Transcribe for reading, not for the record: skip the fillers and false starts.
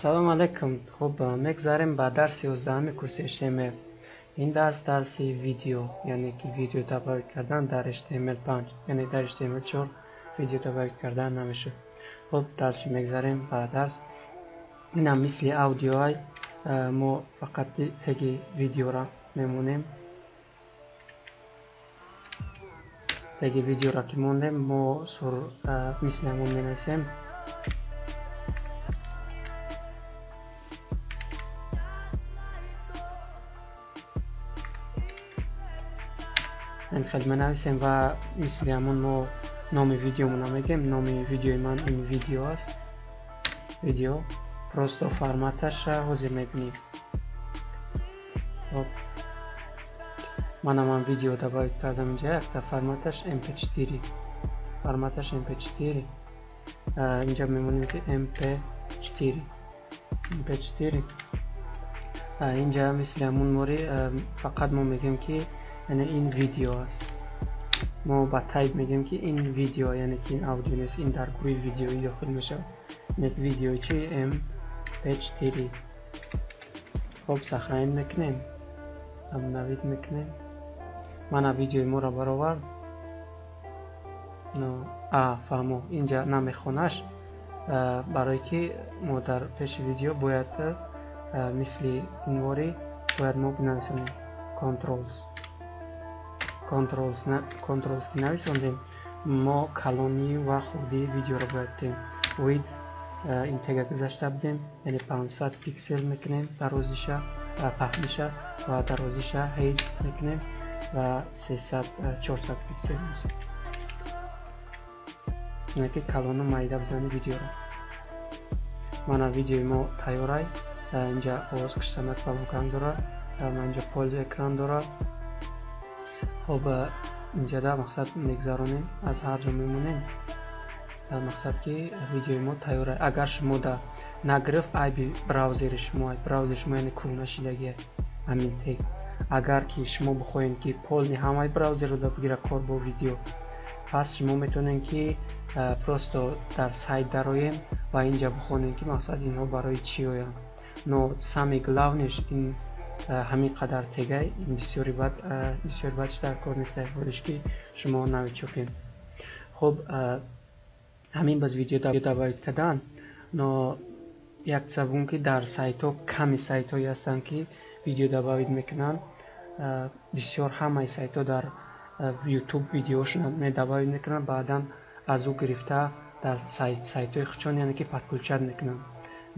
Ассалому алайкум. Хуб, мегзарем ба дарси 11 курси HTML. Ин дарс дарси видео, яъне ки видео добавить кардан дар HTML5, яъне дар HTML4 видео добавить кардан намешуд. Хуб, дарси мегзарем ба дарс. Инам мисли аудиоай, мо фақат теги видеора мемонем. Теги видеора ки мондем, мо мисли ҳамон менависем. Хеле менависем ва мисли ҳамон мо номи видеомона мегӯем. Номи видеои ман ин видео аст. Видео просто форматаша ҳозир мебинем. Хоб, манам видео добавить кардам инҷа, якта форматаш mp4, форматаш mp4. Инҷа мемонем ки mp4, mp4. Инҷа мисли ҳамон мори фақат мо мегӯем ки яъне ин видео аст. Мо ба тайп мегӯем ки ин видео, яъне ки ин аудио нест, ин дар гурӯҳи видеоӣ дохил мешавад. Яъне видеои чи mp4. Хоб, сохранить мекунем, обновить мекунем. Мана видеои моро баровард. Фаҳмо, инҷа намехонаш, барое ки мо дар пеши видео бояд мисли инвори бояд мо бинависонем controls. Controls ки нависондем, мо калонӣ ва хурдии видеоро бояд дем. Width ин тега гузашта будем, яъне 500 пиксел мекунем дарозиша, паҳниша ва дарозиша height мекунем ва 300 400 пиксел мешавад. Яъне ки калону майда будани видеоро. Мана видеои мо тайёрай. Инҷа овоз киштанак балоканг дорад, инҷа поле экран дорад. Хоб, инҷада мақсад мегзаронем, аз ҳар ҷо мемонем. Мақсад ки видеои мо тайёр. Агар шумо да нагирифт, айби браузери шумо, браузери шумо яъне кӯҳна шидагия ҳамин тег. Агар ки шумо бихоҳед ки полни ҳамаи браузерро да бигира кор бо видео, пас шумо метавонед ки просто дар сайт дароен ва инҷа бихонед ки мақсад инҳо барои чӣ оянд. Но самый главныйш ин ҳамин қадар тегай, ин бисёри бад дар кор нест, ҳолиш ки шумо новичокед. Хоб, ҳамин баз видео добавить кардан, но як сабун ки дар сайтҳо ками сайтҳое ҳастанд ки видео добавить мекунанд. Бисёр ҳамаи сайтҳо дар YouTube видеошона медобавить мекунанд, баъдан аз ӯ гирифта дар сайтҳои худшон, яъне ки подключать мекунанд.